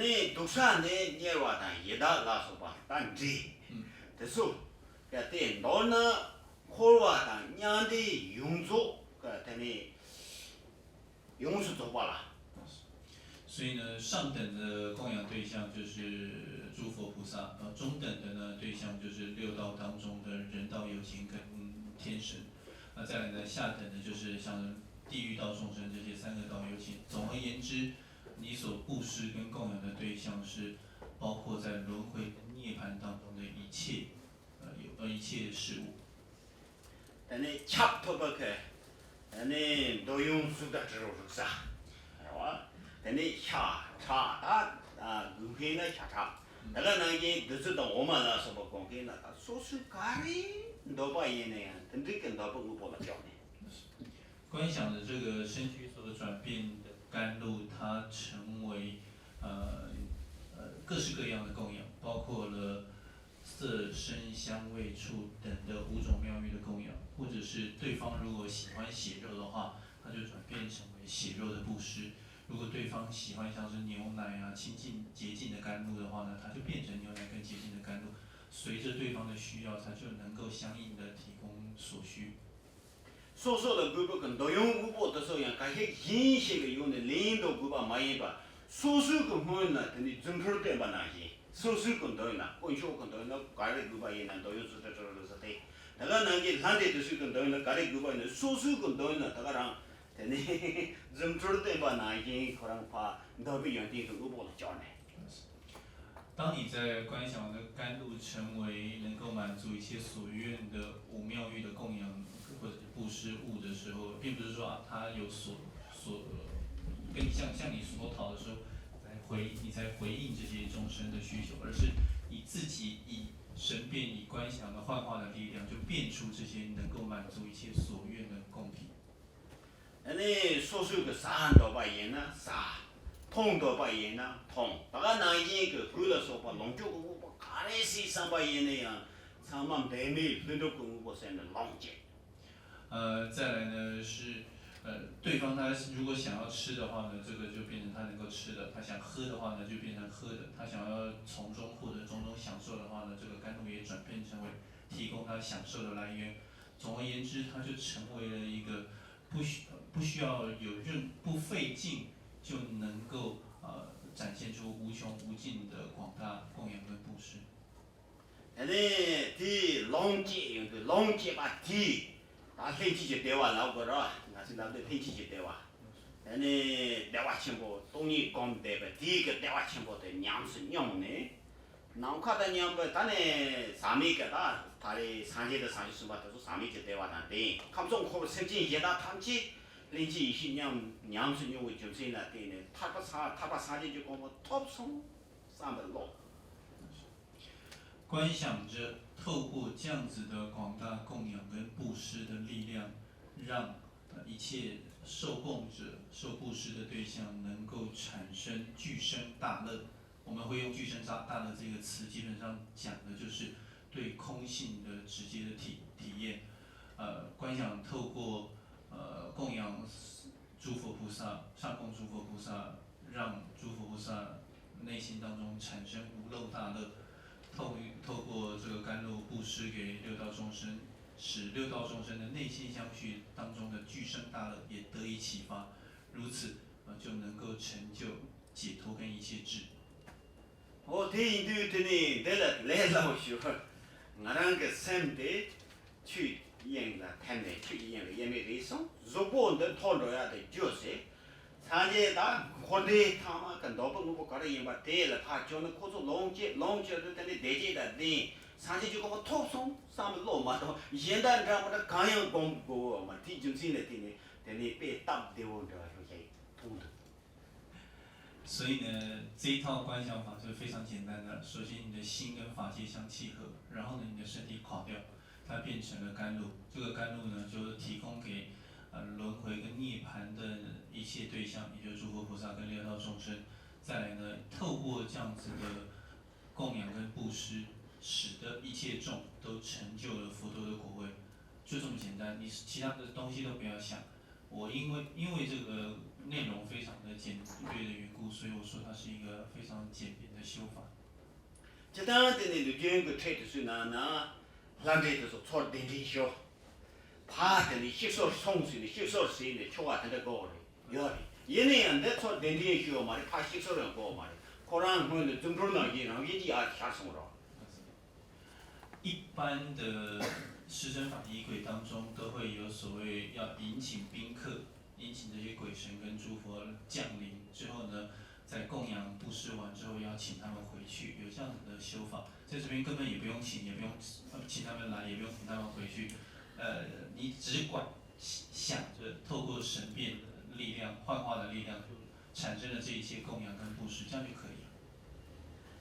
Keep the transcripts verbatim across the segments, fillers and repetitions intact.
ནས་འདུག་ས་ནས་གཉེར་བ་དང་ཡི་དྭགས་ལ་སོགས་པ་ད་འདྲེ། ཨུམ། དེ་ཚོ་ག་དེ་མདོར་ན་འཁོར་བ་དང་མྱང་འདས་ཡོངས་རྫོགས་ག་དེ་ནས་ཡོངས་སུ་རྫོགས་པ་ལ། 所以呢，上等的供养对象就是诸佛菩萨，呃，中等的呢对象就是六道当中的人道有情跟天神，那再来呢，下等的就是像地狱道众生这些三恶道有情。总而言之，你所布施跟供养的对象是包括在轮回跟涅槃当中的一切，呃，有呃一切事物。 དེ་ནས་ཁྱབ་ཐུབ་པ་གི་དེ་ནས་འདོད་ཡོན་གཟུགས་དང་དྲི་རོ་རེག་བྱ་རེད་བ། དེ་ནས་ཤ་ཁྲག་ད་དགོས་མཁན་ན་ཤ་ཁྲག་ད་ག་ནང་བཞིན་བདུད་རྩི་དང་འོ་མ་ལ་སོགས་པ་དགོས་མཁན་ན་ད་སོ་སོའི་ག་རེ་འདོད་པ་ཡིན་ན་ཡང་དེ་འགྲིག་གི་འདོད་པ་དངོས་པོ་ལ་ལྕོགས་ནས། 观想的这个身体所转变的甘露，它成为呃呃各式各样的供养，包括了色、声、香味、触等的五种妙玉的供养，或者是对方如果喜欢血肉的话，它就转变成为血肉的布施。如果对方喜欢像是牛奶啊、清净洁净的甘露的话呢，它就变成牛奶更洁净的甘露。随着对方的需要，它就能够相应的提供所需。 སོ་སོ་ལ་དགོས་པའི་གི་འདོད་ཡོན་དངོས་པོ་དེ་ཚོ་ཡང་ཁ་ཤས་གཞན་ཞིག་གི་ཡོང་ནས་ལེན་འདོད་དགོས་པ་མ་ཡིན་པ། སོ་སོའི་གི་སྔོན་ན་དེ་ནི་རྫུ་འཕྲུལ་བསྟན་པ་ནང་བཞིན་སོ་སོའི་གི་འདོད་ཡོན་ན་དཀོན་མཆོག་གི་འདོད་ཡོན་ན་ག་རེ་དགོས་པ་ཡིན་ན་འདོད་ཡོན་ཚུལ་ཁྲིམས་སྲོལ་ལ་ཟེར་ཏེ། ད་ག་ནང་བཞིན་ལྷ་འདྲེ་དེ་ཚོའི་གི་འདོད་ཡོན་ན་ག་རེ་དགོས་པ་ཡིན་ན་སོ་སོའི་གི་འདོད་ཡོན་ན་ད་ག་རང་དེ་ནི་རྫུ་འཕྲུལ་བསྟན་པ་ནང་བཞིན་ཁོ་རང་ཕར་འདོད་པའི་ཡོན་ཏན་གི་དངོས་པོ་ལ་ལྕོགས་ནས། 当你在观想的甘露成为能够满足一切所愿的五妙玉的供养或者是布施物的时候，并不是说啊，他有所所跟你向向你所讨的时候，来回你才回应这些众生的需求，而是你自己以神变以观想的幻化的力量，就变出这些能够满足一切所愿的供品。 ཨ་ནི་སོ་སོའི་གི་ཟ་འདོད་པ་ཡིན་ན་ཟ། འཐུང་འདོད་པ་ཡིན་ན་འཐུང་། ད་ག་ནང་བཞིན་གི་གོས་ལ་སོགས་པ་ལོངས་སྤྱོད་ཀྱི་དངོས་པོ་ག་རེ་ཟིག་བསམ་པ་ཡིན་ན་ཡང་ཚང་མ་འབད་མེད་ལྷུན་གྲུབ་ཀྱི་དངོས་པོ་ཟེར་ནས་ལོངས་སྤྱད། 呃，再来呢是，呃，对方他如果想要吃的话呢，这个就变成他能够吃的；他想喝的话呢，就变成喝的；他想要从中获得种种享受的话呢，这个甘露也转变成为提供他享受的来源。总而言之，它就成为了一个不需不需要有任不费劲就能够呃展现出无穷无尽的广大供养跟布施。 དེ་ནས་དེའི་ལོངས་སྤྱོད་ཡོང་དུས་ལོངས་སྤྱོད་པ་དེས་ད་ལྷན་སྐྱེས་ཀྱི་བདེ་བ་ལབ་དགོས་རེད་བ། ང་ཚོས་ལབ་དུས་ལྷན་སྐྱེས་ཀྱི་བདེ་བ། དེ་ནས་བདེ་བ་ཆེན་པོ་སྟོང་ཉིད་སྒོམ་བསྡད་པ་དེའི་གི་བདེ་བ་ཆེན་པོ་དེ་ཉམས་སུ་མྱོང་ནས། ནམ་མཁའ་དང་མཉམ་པའི་ད་ནས་ཟག་མེད་ཀྱི་ད་ད་རེས་སངས་རྒྱས་དང་སངས་རྒྱས་གསུམ་པ་དེ་ཚོ་ཟག་མེད་ཀྱི་བདེ་བ་དང་ལྡན། ཁམས་གསུམ་འཁོར་བའི་སེམས་ཅན་གཞན་དག་ཐམས་ཅད་ལྷན་སྐྱེས་ཡེ་ཤེས་ཉམས་ཉམས་སུ་མྱོང་བའི་རྒྱུ་མཚན་ལ་བརྟེན་ནས་ཐར་པ་སངས་ཐར་པ་སངས་རྒྱས་ཀྱི་གོ་འཕང་ཐོབ་སོང་བསམ་པའི་བློ། 观想着透过这样子的广大供养跟布施的力量，让呃一切受供者、受布施的对象能够产生具生大乐。我们会用具生大大乐这个词，基本上讲的就是对空性的直接的体体验。呃，观想透过呃供养诸佛菩萨，上供诸佛菩萨，让诸佛菩萨内心当中产生无漏大乐，透于透过这个甘露布施给六道众生，使六道众生的内心相续当中的具生大乐也得以启发，如此呃就能够成就解脱跟一切智。 འོ་དེ་ཡིན་དུས་དེ་ནི་འདི་ལ་ལས་སླ་བོ་ཞུ། ང་རང་གི་སེམས་དེ་ཆུའི་དབྱིངས་ལ་ཐིམ་ནས་ཆུའི་དབྱིངས་ལ་དབྱེར་མེད་རེད་སོང་། གཟུགས་པོ་འདི་འཐོར་འགྲོ་ཡག་དེ་བརྗོད་ཟེར། སངས་རྒྱས་དང་འཁོར་འདས་ཚང་མ་གི་འདོད་པ་དངོས་པོ་ག་རེ་ཡིན་པ་དེ་ལ་ཐག་ཆོད་ནས་ཁོ་ཚོ་ལོངས་སྤྱད་ལོངས་སྤྱད་དུས་དེ་ནི་བདེ་སྐྱིད་དང་ལྡན་སངས་རྒྱས་ཀྱི་གོ་འཕང་ཐོབ་སོང་བསམ་པའི་བློ་མ་གཏོགས་གཞན་དག་འདྲ་མི་འདྲ་གང་ཡང་སྒོམ་དགོས་པ་མ་རེད། དེའི་རྒྱུ་མཚན་ལ་བརྟེན་ནས་དེ་ནི་དཔེ་སྟབས་བདེ་བོ་འདྲ་བ་ཞིག་མཐོང་འདུག 所以呢，这一套观想法是非常简单的。首先，你的心跟法界相契合，然后呢，你的身体垮掉，它变成了甘露。这个甘露呢，就是提供给呃轮回跟涅槃的一切对象，也就是诸佛菩萨跟六道众生。再来呢，透过这样子的供养跟布施，使得一切众都成就了佛陀的果位。就这么简单，你其他的东西都不要想。我因为因为这个内容非常的简略的缘故，所以我说它是一个非常简便的修法。 སྤྱིར་བཏང་དེ་ནི་ལུས་རྒྱུན་གྱི་ཁྲིད་དེ་ཚོའི་ནང་ན་ལྷ་འདྲེ་དེ་ཚོ་ཚོགས་གདན་འདྲེན་ཞུ། ཕར་དེ་ནི་ཤིག་སོར་སོང་ཟིན་ནས་ཤིག་སོར་ཟིན་ནས་ཆོ་ག་དེ་འདྲ་དགོས་རེད་ཡོད་རེད། ཡིན་ན་ཡང་འདི་ཚོགས་གདན་འདྲེན་ཞུ་ཡོད་མ་རེད། ཕར་ཤིག་སོར་ཡང་དགོས་མ་རེད། ཁོ་རང་སྔོན་ལ་རྫུ་འཕྲུལ་ནང་བཞིན་རང་བཞིན་གྱིས་ཡར་ཤར་སོང་རོགས། 一般的施身法仪轨当中，都会有所谓要迎请宾客，迎请这些鬼神跟诸佛降临之后呢，在供养布施完之后，要请他们回去，有这样子的修法。在这边根本也不用请，也不用呃请他们来，也不用请他们回去。呃，你只管想着透过神变的力量、幻化的力量，就产生了这一切供养跟布施，这样就可以了。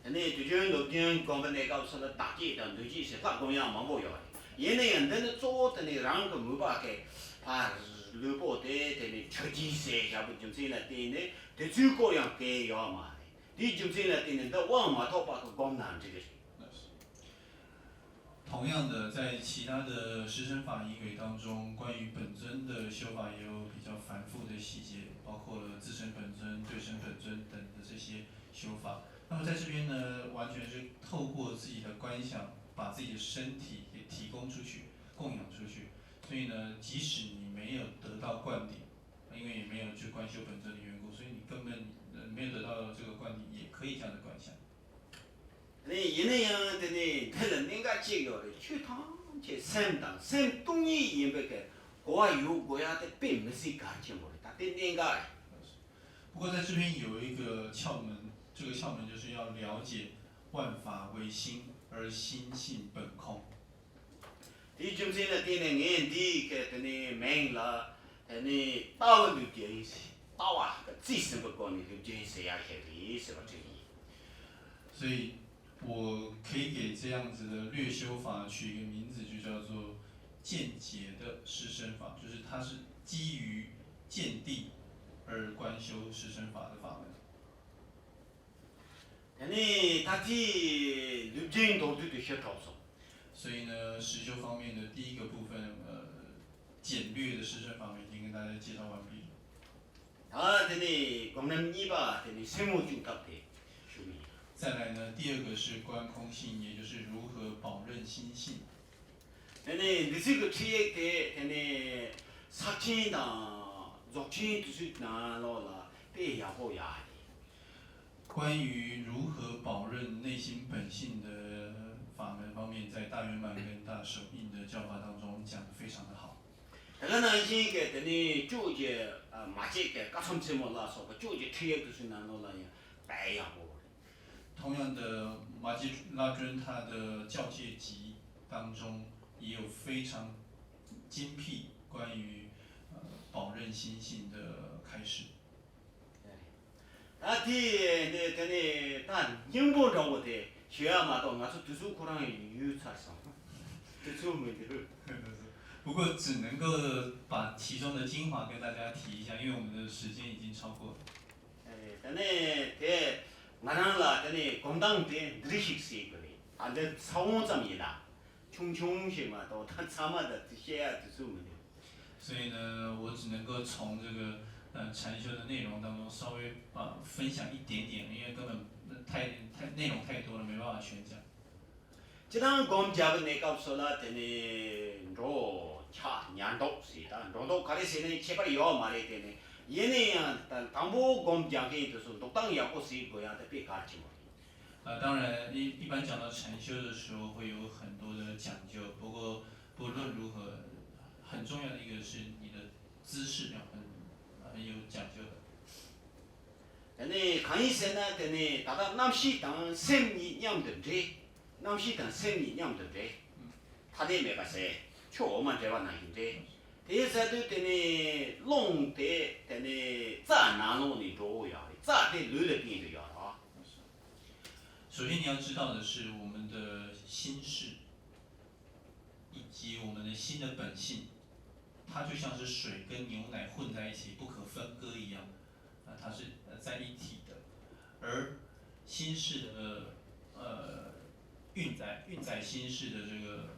དེ་ནས་དུས་རྒྱུན་སློབ་རྒྱུན་དགོན་པ་གནས་སྐབས་སུ་ལ་བདག་བསྐྱེད་དང་མདུན་བསྐྱེད་ཟེར་ལྷ་སྒོམ་ཡག་མང་པོ་ཡོད་རེད། ཡིན་ན་ཡང་འདི་ནི་གཙོ་བོ་དེ་ནི་རང་གི་མོས་པ་གི་ཕར་ལུས་པོ་དེ་དེ་ནི་མཆོད་སྦྱིན་ཟེར་བཞག་པའི་རྒྱུ་མཚན་ལ་བརྟེན་ནས་དེ་ཚོའི་སྐོར་ཡང་གལ་ཡོད་མ་རེད། དེའི་རྒྱུ་མཚན་ལ་བརྟེན་ནས་འདི་དབང་མ་ཐོབ་པ་གི་སྒོམ་ན་འགྲིག་གི་རེད། 同样的，在其他的施身法仪轨当中，关于本尊的修法也有比较繁复的细节，包括了自身本尊、对身本尊等的这些修法。那么在这边呢，完全是透过自己的观想，把自己的身体给提供出去、供养出去。所以呢，即使你没有得到灌顶，因为也没有去观修本尊的缘故，所以你根本呃没有得到这个灌顶，也可以这样的观想。 ནི་ཡིན་ན་ཡང་དེ་ནི་འདི་ལ་གནད་འགག་གཅིག་ཡོད་རེད། ཆོས་ཐམས་ཅད་སེམས་དང་སེམས་སྟོང་ཉིད་ཡིན་པའི་གི་གོ་བ་ཡོད་དགོས་ཡ་དེ་དཔེ་མི་སྲིད་གལ་ཆེན་པོ་རེད། ད་དེ་གནད་འགག་རེད། 不过在这边有一个窍门，这个窍门就是要了解万法唯心，而心性本空。 དེའི་རྒྱུ་མཚན་ལ་བརྟེན་ནས་ངས་འདིའི་གི་དེ་ནི་མིང་ལ་དེ་ནི་ལྟ་བ་ལུས་རྒྱུ་ཡིན་ཟེར། ལྟ་བ་གི་རྩིས་ཟིན་པའི་སྒོ་ནས་ལུས་རྒྱུ་ཡིན་ཟེར་ཡ་ཞིག་རེད་ཟེར་བ་དེ་ཡིན། 所以我可以给这样子的略修法取一个名字，就叫做见解的施身法，就是它是基于见地而观修施身法的法门。 དེ་ནས་ད་ལྟའི་ལུས་རྒྱུན་མདོར་བསྡུས་དེ་ཞུ་གྲབས་སོང་། 所以呢，实修方面的第一个部分，呃，简略的施身法门已经跟大家介绍完毕了。 ད་དེ་ནས་སྒོམ་རིམ་གཉིས་པ་དེ་ནས་སེན་མོ་བཅུག་ཐབས་དེ་ཞུ་གི་ཡིན། 再来呢，第二个是观空性，也就是如何保任心性。 དེ་ནས་འདི་ཚིག་གི་ཁྲིད་ཡིག་དེ་དེ་ནས་ས་ཆེན་དང་རྫོགས་ཆེན་དེ་ཚོའི་ནང་ལོགས་ལ་དཔེ་ཡག་པོ་ཡག་རེད། 关于如何保任内心本性的法门方面，在大圆满跟大手印的教法当中讲得非常的好。 དེ་ག་ནང་བཞིན་གྱི་དེ་ནས་ཅོག་གི་མ་བྱེད་ཀྱི་བཀའ་ཚོམས་ཆེན་མོ་ལ་སོགས་པ་ཅོག་གི་ཁྲིད་ཡིག་དེ་ཚོའི་ནང་ལོགས་ལ་ཡང་དཔེ་ཡག་པོ་རེད། 同样的，马吉拉尊他的教戒集当中也有非常精辟关于呃保任心性的开始。 ད་དེ་ནས་དེ་ནས་ད་སྙིང་པོ་འདྲ་བོ་དེ་ཞུ་ཡ་མ་གཏོགས་ང་ཚོ་དུས་ཚོད་ཁོ་རང་ཡོད་ཚར་སོང་། དུས་ཚོད་མི་འདུག 不过只能够把其中的精华跟大家提一下，因为我们的时间已经超过了。 ཨེ། དེ་ནས་དེ་ང་རང་ལ་དེ་ནས་སྒོམ་སྟངས་དེ་འདི་རིགས་ཤིག་ཟེར་གི་རེད། ད་འདི་ས་བོན་ཙམ་ཡིན་ད། ཆུང་ཆུང་ཞིག་མ་གཏོགས་ད་ཚང་མ་ད་དེ་བཤད་ཡ་དུས་ཚོད་མི་འདུག 所以呢，我只能够从这个呃禅修的内容当中稍微啊、呃分享一点点，因为根本太太内容太多了，没办法全讲。 སྤྱིར་བཏང་སྒོམ་རྒྱག་གི་གནས་སྐབས་སུ་ལ་དེ་ནས་འགྲོ་འཆག་ཉལ་འདུག་ཟེར། ད་འགྲོ་འདུག་ག་རེ་ཟེར་ནའི་ཁྱད་པར་ཡོད་མ་རེད། དེ་ནས་ཡིན་ན་ཡང་ད་དང་པོ་སྒོམ་རྒྱག་མཁན་དེ་ཚོ་འདུག་སྟངས་ཡག་པོ་གཟིགས་དགོས་ཡ་དེ་དཔེ་གལ་ཆེན་པོ་རེད། 啊，当然，一一般讲到禅修的时候，会有很多的讲究。不过，不论如何，很重要的一个是你的姿势要很很有讲究的。 དེ་ནས་གང་ཡིན་ཟེར་ན་དེ་ནས་ད་ལྟ་རྣམ་ཤེས་དང་སེམས་གཉིས་མཉམ་དུ་འདྲེས། རྣམ་ཤེས་དང་སེམས་གཉིས་མཉམ་དུ་འདྲེས། ཐ་དད་མེད་པ་ཟེར། ཆུ་འོ་མ་འདྲེས་པ་ནང་བཞིན་འདྲེས། དེའི་ཚེ་དུས་དེ་ནས་རླུང་དེ་དེ་ནས་རྩ་ནང་ལོགས་ནས་འགྲོ་ཡོད་རེད། རྩ་དེ་ལུས་ལ་བརྟེན་དུ་ཡོད་རེད། 首先你要知道的是，我们的心事以及我们的心的本性，它就像是水跟牛奶混在一起不可分割一样，啊，它是呃在一体的。而心事的呃运载运载心事的这个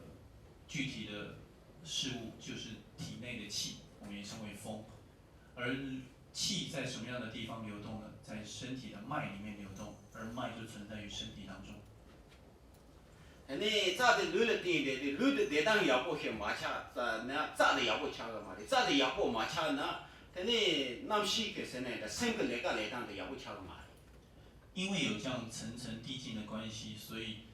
具体的事物，就是体内的气，我们也称为风。而气在什么样的地方流动呢？在身体的脉里面流动，而脉就存在于身体当中。 དེ་ནས་རྩ་དེ་ལུས་ལ་བརྟེན་ཏེ་དེ་ལུས་དེ་བདེ་ཐང་ཡག་པོ་ཞིག་མ་ཆགས་ན་རྩ་དེ་ཡག་པོ་ཆགས་ཀྱི་མ་རེད། རྩ་དེ་ཡག་པོ་མ་ཆགས་ན་དེ་ནས་རྣམ་ཤེས་ཀྱི་ཟེར་ནས་ད་སེམས་ཀྱི་ལས་ཀ་ལས་སྟངས་དེ་ཡག་པོ་ཆགས་ཀྱི་མ་རེད། 因为有这样层层递进的关系，所以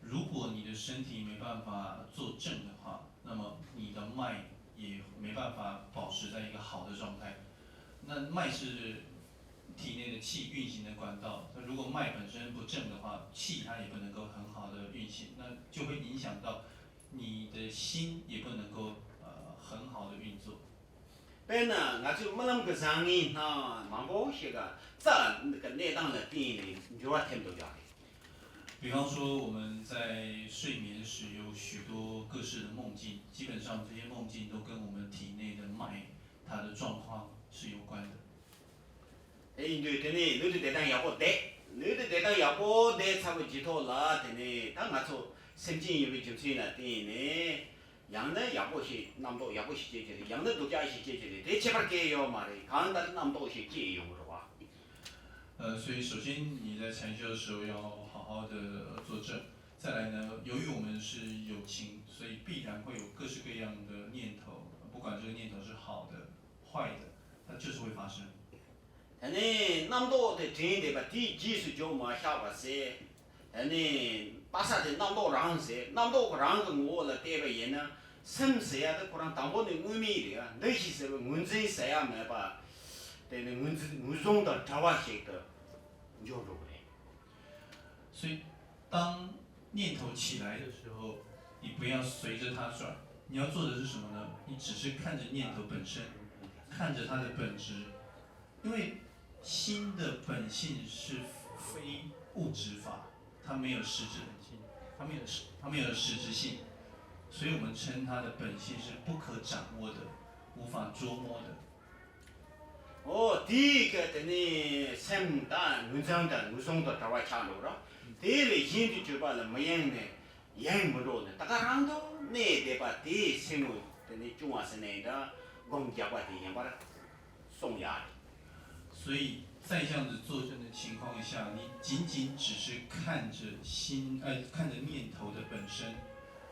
如果你的身体没办法坐正的话，那么你的脉也没办法保持在一个好的状态。那脉是体内的气运行的管道，那如果脉本身不正的话，气它也不能够很好的运行，那就会影响到你的心也不能够呃很好的运作。 དཔེར་ན་ང་ཚོའི་རྨི་ལམ་གྱི་བཟང་ངན་སྣ་མང་པོ་ཞིག་ག་རྩ་གི་གནས་སྟངས་ལ་བརྟེན་ནས་འགྱུར་བ་ཐེབས་འདུག་ཡོད་རེད། 比方说，我们在睡眠时有许多各式的梦境，基本上这些梦境都跟我们体内的脉，它的状况是有关的。 དེ་ཡིན་དུས་དེ་ནས་ལུས་དེ་བདེ་ཐང་ཡག་པོ་བསྡད། ལུས་དེ་བདེ་ཐང་ཡག་པོ་བསྡད་ཚར་བའི་རྗེས་ཐོག་ལ་དེ་ནས་ད་ང་ཚོ་སེམས་ཅན་ཡིན་པའི་རྒྱུ་མཚན་ལ་བརྟེན་ནས་ཡང་ན་ཡག་པོ་ཞིག་རྣམ་རྟོག་ཡག་པོ་ཞིག་སྐྱེ་གི་རེད། ཡང་ན་སྡུག་ཅག་ཞིག་སྐྱེ་གི་རེད། དེ་ཁྱད་པར་གང་ཡང་ཡོད་མ་རེད། གང་ལྟར་རྣམ་རྟོག་ཞིག་སྐྱེ་ཡོང་གི་རེད་བ། 呃，所以首先你在禅修的时候要好好的坐正，再来呢，由于我们是有情，所以必然会有各式各样的念头，不管这个念头是好的、坏的，它就是会发生。 དེ་ནས་རྣམ་རྟོག་དེ་དྲན་བསྡད་པ་དེའི་རྗེས་སུ་འཇུག་མ་བཞག་པ་ཟེར། དེ་ནས་པ་ས་དེ་རྣམ་རྟོག་རང་ཟེར། རྣམ་རྟོག་རང་གི་ངོ་བོ་ལ་བལྟས་པ་ཡིན་ན་སེམས་ཟེར་ཡ་དེ་ཁོ་རང་དང་པོ་ནས་དངོས་མེད་རེད། འདུ་ཤེས་ཟེར་བའི་ངོས་འཛིན་ཟེར་ཡ་མེད་པ། དེ་ནི་ངོས་འཛིན་ངོས་བཟུང་དང་བྲལ་བ་ཞིག་ཏུ་འགྱུར་འགྲོ་གི་རེད། 所以，当念头起来的时候，你不要随着它转，你要做的是什么呢？你只是看着念头本身，看着它的本质，因为心的本性是非物质法，它没有实质本性，它没有实，它没有实质性，所以我们称它的本性是不可掌握的，无法捉摸的。 ཨོ་དེའི་གི་དེ་ནས་སེམས་དང་ངོས་འཛིན་དང་ངོས་བཟུང་དང་བྲལ་བ་ཆགས་འགྲོ་ར། དེ་ལས་གཞན་དུ་གྱུར་པ་ལ་མི་ཡེངས་ནས་ཡེངས་མི་འགྲོ་ནས་ད་ག་རང་དུ་གནས་བསྡད་པ་དེའི་སེམས་ངོ་དེ་ནས་སྐྱོང་བ་ཟེར་ནས་འདྲ་སྒོམ་རྒྱག་པ་དེ་ཡིན་པར་གསུངས་ཡ་རེད། 所以在这样子坐正的情况下，你仅仅只是看着心，呃，看着念头的本身，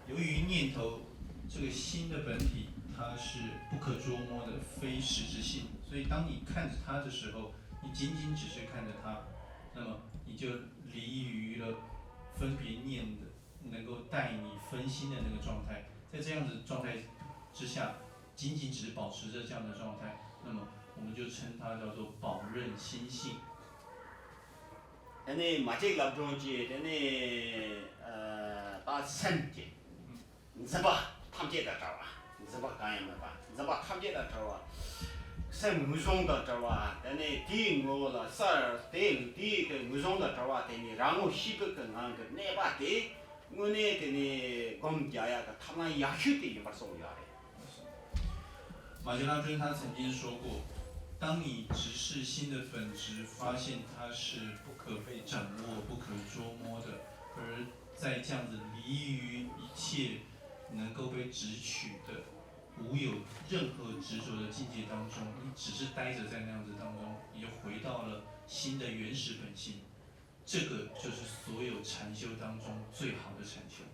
由于念头这个心的本体，它是不可捉摸的、非实质性，所以当你看着它的时候，你仅仅只是看着它，那么你就离于了分别念的能够带你分心的那个状态。在这样子状态之下，仅仅只是保持着这样的状态，那么我们就称它叫做保任心性。 དེ་ནས་མ་གཅིག་ལབ་སྒྲོན་གྱིས་དེ་ནས་ད་སེམས་ཀྱི་འཛིན་པ་ཐམས་ཅད་དང་བྲལ་བ། འཛིན་པ་གང་ཡང་མེད་པ། འཛིན་པ་ཐམས་ཅད་དང་བྲལ་བ། སེམས་ངོས་བཟུང་དང་བྲལ་བ། དེ་ནས་དེའི་ངོ་བོ་ལ་གསལ་དེ་དེའི་དེ་ངོས་བཟུང་དང་བྲལ་བ་དེ་ནི་རང་ངོ་ཤེས་པའི་གི་ངང་གི་གནས་པ་དེ་དངོས་གནས་དེ་ནི་སྒོམ་རྒྱག་ཡག་གི་ཐབས་ལམ་ཡག་ཤོས་དེ་ཡིན་པར་གསུངས་ཡོད་རེད། 马杰拉尊他曾经说过，当你直视心的本质，发现它是不可被掌握、不可捉摸的，而在这样子离于一切能够被执取的、无有任何执着的境界当中，你只是待着在那样子当中，你就回到了心的原始本性。这个就是所有禅修当中最好的禅修。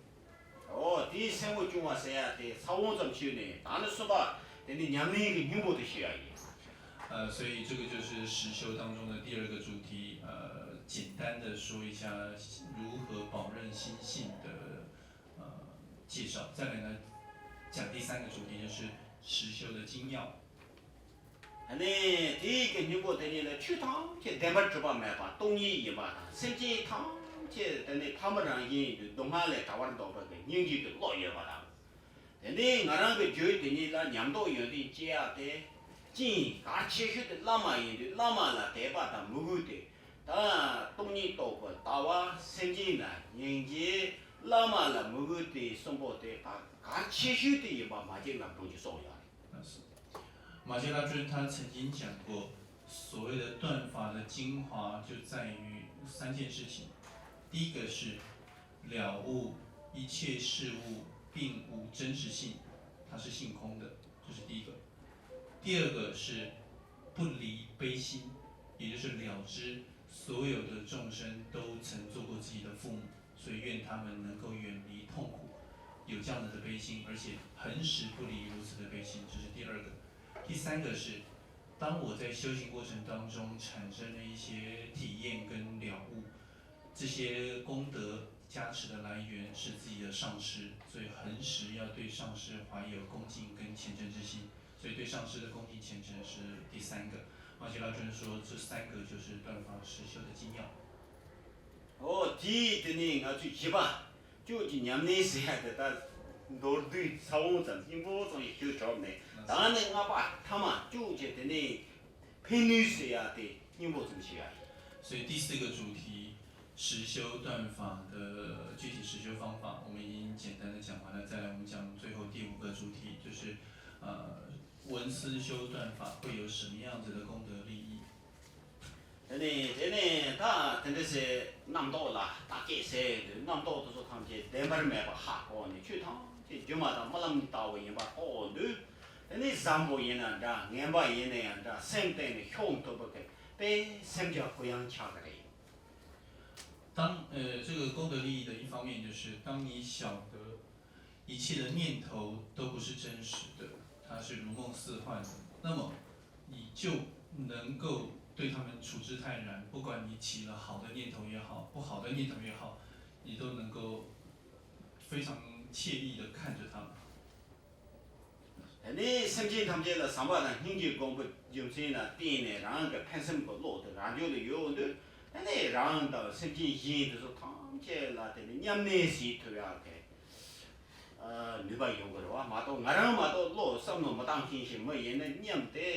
ཨོ་དེའི་སེམས་ངོ་སྐྱོང་བ་ཟེར་ཡ་དེ་ས་བོན་ཙམ་ཞུས་ནས་ད་ནི་གསུམ་པ་དེ་ནི་ཉམས་ལེན་གྱི་སྙིང་པོ་དེ་ཞུ་ཡ་ཡིན། 呃，所以这个就是实修当中的第二个主题。呃，简单的说一下如何保任心性的呃介绍。再来呢，讲第三个主题就是实修的精要。 ནས་དེའི་གི་སྙིང་པོ་དེ་ཉིད་ལ་ཆོས་ཐམས་ཅད་བདེན་པར་གྲུབ་པ་མེད་པ་སྟོང་ཉིད་ཡིན་པ་དང་སེམས་ཅན་ཐམས་ཅད་དེ་ནི་ཕ་མ་རང་བཞིན་དུ་སྡུག་བསྔལ་ལས་བྲལ་བར་འདོད་པ་གི་སྙིང་རྗེ་གི་བློ་ཡོད་པ་དང་། དེ་ནས་ང་རང་གི་རྒྱུད་དེ་ཉིད་ལ་ཉམས་རྟོགས་ཡོན་ཏན་སྐྱེ་ཡག་དེ་ཅིང་གལ་ཆེ་ཤོས་དེ་བླ་མ་ཡིན་དུས་བླ་མ་ལ་དད་པ་དང་མོས་གུས་དེ་ད་སྟོང་ཉིད་རྟོགས་པའི་ལྟ་བ་སེམས་ཅན་ལ་སྙིང་རྗེ་བླ་མ་ལ་མོས་གུས་དེ་གསུམ་པོ་དེ་ད་གལ་ཆེ་ཤོས་དེ་ཡིན་པ་མ་གཅིག་ལབ་གྲོང་གི་སོགས་ཡོད་རེད། 马杰拉尊他曾经讲过，所谓的断法的精华就在于三件事情。第一个是了悟一切事物并无真实性，它是性空的，这是第一个。第二个是不离悲心，也就是了知所有的众生都曾做过自己的父母，所以愿他们能够远离痛苦，有这样子的悲心，而且恒时不离如此的悲心，这是第二个。第三个是，当我在修行过程当中产生了一些体验跟了悟，这些功德加持的来源是自己的上师，所以恒时要对上师怀有恭敬跟虔诚之心。所以对上师的恭敬虔诚是第三个。马偕老尊说，这三个就是断法实修的精要。 ཨོ་དེ་དེ་ནས་ང་ཚོས་བཞི་པ། ཁྱོད་ཀྱི་ཉམས་ལེན་ཟེར་ཡ་དེ་ད་མདོར་བསྡུས་ས་བོན་ཙམ་སྙིང་པོ་ཙམ་ཞིག་ཞུས་གྲུབ་ནས། ད་ནི་ལྔ་པ་ཐ་མ་ཁྱོད་ཀྱི་དེ་ནས་ཕན་ནུས་ཟེར་ཡ་དེ་སྙིང་པོ་ཙམ་ཞིག་ཡ་ཡིན། 所以第四个主题，实修断法的具体实修方法，我们已经简单的讲完了。再来，我们讲最后第五个主题，就是呃，闻思修断法会有什么样子的功德利益？ དེ་ནས་དེ་ནས་ད་དེ་འདྲ་ཟེར་རྣམ་རྟོག་ལ་བརྟག་དཔྱད་ཟེར་དུས་རྣམ་རྟོག་དེ་ཚོ་ཐམས་ཅད་བདེན་པར་མེད་པ་ཧ་གོ་ནས་ཆོས་ཐམས་ཅད་སྒྱུ་མ་དང་རྨི་ལམ་ལྟ་བུ་ཡིན་པ་རྟོགས་དུས། དེ་ནས་བཟང་པོ་ཡིན་ན་འདྲ་ངན་པ་ཡིན་ན་ཡང་འདྲ་སེམས་གཏིང་ནས་ཤོང་ཐུབ་པ་གི་དཔེ་སེམས་ཀྱི་གུ་ཡངས་ཆགས་ཀྱི་རེད། 当呃这个功德利益的一方面，就是当你晓得一切的念头都不是真实的，它是如梦似幻的，那么你就能够对他们处之泰然。不管你起了好的念头也好，不好的念头也好，你都能够非常惬意的看着他们。 དེ་ནས་སེམས་ཅན་ཐམས་ཅད་ལ་བསམ་པ་དང་སྙིང་རྗེའི་སྒོམ་པའི་རྒྱུ་མཚན་ལ་བརྟེན་ནས་རང་གི་ཕན་སེམས་ཀྱི་བློ་དེ་རང་རྒྱུད་ལ་ཡོད་དུས། དེ་ནས་རང་དང་སེམས་ཅན་གཞན་དེ་ཚོ་ཐམས་ཅད་ལ་དེ་ནས་མཉམ་གནས་བྱེད་ཐུབ་ཡག་གི་ནུས་པ་ཡོང་གི་རེད་བ། མ་གཏོགས་ང་རང་མ་གཏོགས་བློ་བསམ་བློ་མི་བཏང་མཁན་ཞིག་མི་ཡིན་ན། མཉམ་དེ་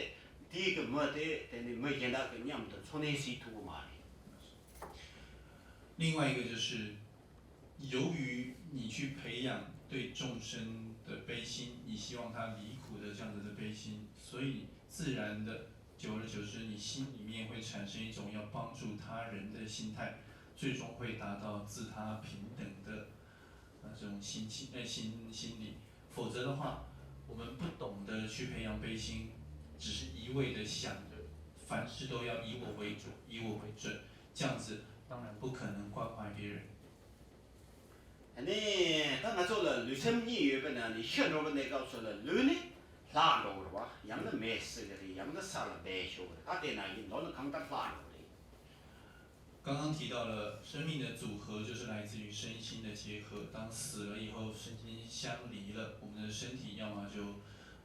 དེའི་གི་མི་དེ་དེ་ནས་མི་གཞན་དག་གི་མཉམ་དུ་འཚོ་གནས་བྱེད་ཐུབ་ཀྱི་མ་རེད། 另外一个就是，由于你去培养对众生的悲心，你希望他离苦的这样子的悲心，所以自然的，久而久之，你心里面会产生一种要帮助他人的心态，最终会达到自他平等的，呃，这种心情，呃，心，心理。否则的话，我们不懂得去培养悲心，只是一味的想着凡事都要以我为主，以我为准，这样子当然不可能关怀别人。 ནས་ད་ང་ཚོ་ལ་ལུས་སེམས་གཉིས་ཡོད་པའི་ནང་ནས་ཤི་འགྲོ་བའི་གནས་སྐབས་སུ་ལ་ལུས་ནི་ལྷག་འགྲོ་གི་རེད་བ། ཡང་ན་མེ་བསྲེག་གི་རེད། ཡང་ན་ས་ལ་སྦས་ཆོག་གི་རེད། ད་དེ་ནང་བཞིན་མདོར་ན་གང་ལྟར་ལྷག་འགྲོ་གི་རེད། 刚刚提到了生命的组合，就是来自于身心的结合。当死了以后，身心相离了，我们的身体要么就，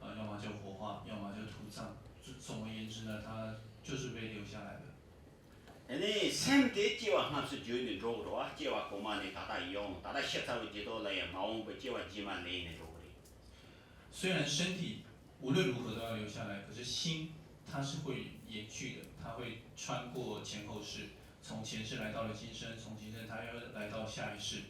呃，要么就火化，要么就土葬。总而言之呢，它就是被留下来的。 དེ་ནས་སེམས་དེ་སྐྱེ་བ་སྔ་ཕྱི་བརྗོད་ནས་འགྲོ་གི་རེད་བ། སྐྱེ་བ་གོང་མ་ནས་ད་ལྟ་ཡོང་། ད་ལྟ་ཤི་ཚར་བའི་རྗེས་ཐོག་ལ་ཡང་མ་འོངས་པའི་སྐྱེ་བ་རྗེས་མ་ལེན་ནས་འགྲོ་གི་རེད། 虽然身体无论如何都要留下来，可是心它是会延续的，它会穿过前后世，从前世来到了今生，从今生它又来到下一世。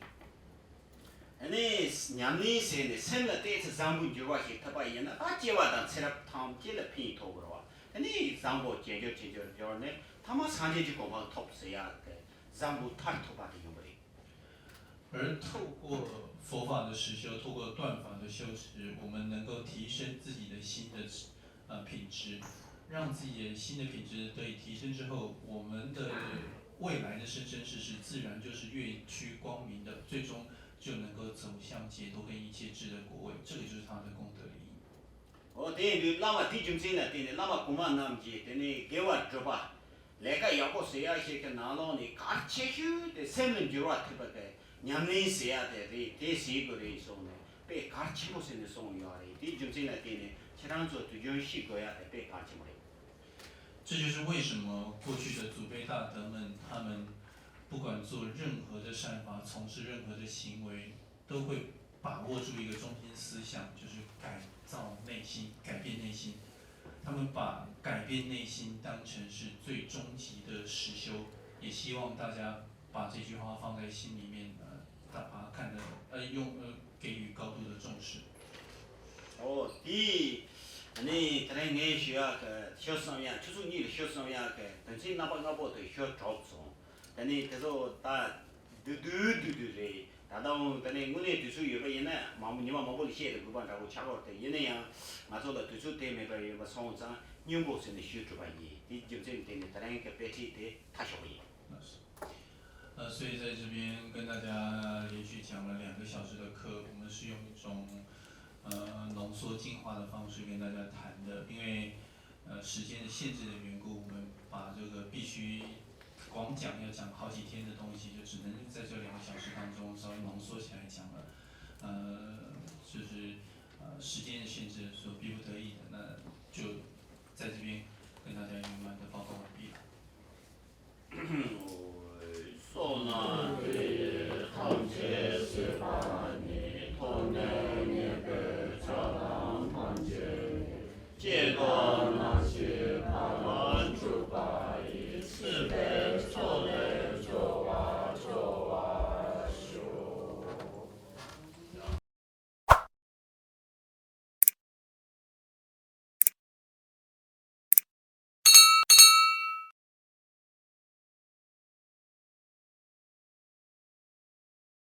ནས་ཉམས་ལེན་བྱས་ནས་སེམས་ལ་ཏོག་ཙམ་བཟང་པོའི་འགྱུར་བ་ཞིག་ཐེབས་པ་ཡིན་ན། ད་སྐྱེ་བ་དང་ཚེ་རབས་ཐམས་ཅད་ལ་ཕན་ཐོགས་ཀྱི་རེད་བ། དེ་ནས་བཟང་པོ་ཇེ་མགྱོགས་ཇེ་མགྱོགས་འགྱུར་ནས་ཐ་མ་སངས་རྒྱས་ཀྱི་གོ་འཕང་ཐོབ་ཟེར་ཡག་གི་བཟང་པོའི་མཐར་ཐུག་པ་དེ་ཡོང་གི་རེད། 而透过佛法的实修，透过断法的修持，我们能够提升自己的心的呃品质，让自己的心的品质得以提升之后，我们的未来的生生世世自然就是越趋光明的，最终就能够走向解脱跟一切智的果位，这个就是它的功德利益。 ཨོ་དེ་ཡིན་དུས་བླ་མ་དེའི་རྒྱུ་མཚན་ལ་བརྟེན་ནས་བླ་མ་གོང་མ་རྣམས་ཀྱིས་དེ་ནས་དགེ་བ་སྒྲུབ་པ། ལས་ཀ་ཡག་པོ་བྱེད་ཡག་ཞིག་གི་ནང་ལོགས་ནས་གལ་ཆེ་ཤོས་དེ་སེམས་ལ་འགྱུར་བ་ཐེབས་པ་གི་ཉམས་ལེན་བྱེད་ཡག་དེ་རེད། དེ་བྱེད་དགོས་རེད་གསུངས་ནས་དཔེ་གལ་ཆེན་པོ་བྱས་ནས་གསུངས་ཡོད་རེད། དེའི་རྒྱུ་མཚན་ལ་བརྟེན་ནས་ཁྱེད་རང་ཚོ་དུས་རྒྱུན་ཤེས་དགོས་ཡག་དེ་དཔེ་གལ་ཆེན་པོ་རེད། 这就是为什么过去的祖辈大德们，他们不管做任何的善法，从事任何的行为，都会把握住一个中心思想，就是改造内心，改变内心。他们把改变内心当成是最终极的实修，也希望大家把这句话放在心里面，呃，大把它看得，呃，用，呃，给予高度的重视。 ཨོ་དེ། ཨ་ནི་དེ་རིང་ངས་ཞུ་ཡག་གི་ཞུ་བསམ་ཡག་ཆུ་ཚོད་གཉིས་ལ་ཞུ་བསམ་ཡག་གི་དོན་ཚན་རྣམ་པ་ལྔ་པོ་དེ་ཞུ་གྲུབ་སོང་། དེ་ནས་དེ་ཚོ་ད་བསྡུས་བསྡུས་བསྡུས་བསྡུས་རེད། ད་ལྟའང་དེ་ནས་དངོས་གནས་དུས་ཚོད་ཡོད་པ་ཡིན་ན་མང་པོ་ཉི་མ་མང་པོ་ལ་བཤད་དེ་དགོས་པ་འདྲ་པོ་ཆགས་ཀྱི་རེད་དེ། ཡིན་ན་ཡང་ང་ཚོ་ལ་དུས་ཚོད་དེ་མེད་པ་ཡིན་པ་སོང་ཙང་ སྙན་པོ་ཟེར་ནས་ཞུས་གྲུབ་པ་ཡིན། དེའི་རྒྱུ་མཚན་དེ་ནི་ད་རང་གི་དཔེ་ཁྲིད་དེ་མཐའ་ཞོག་པ་ཡིན། 呃，所以在这边跟大家连续讲了两个小时的课，我们是用一种呃浓缩精华的方式跟大家谈的，因为呃时间的限制的缘故，我们把这个必须光讲要讲好几天的东西，就只能在这两个小时当中稍微浓缩起来讲了。呃，就是呃时间的限制所逼不得已的，那就在这边跟大家圆满的报告完毕了。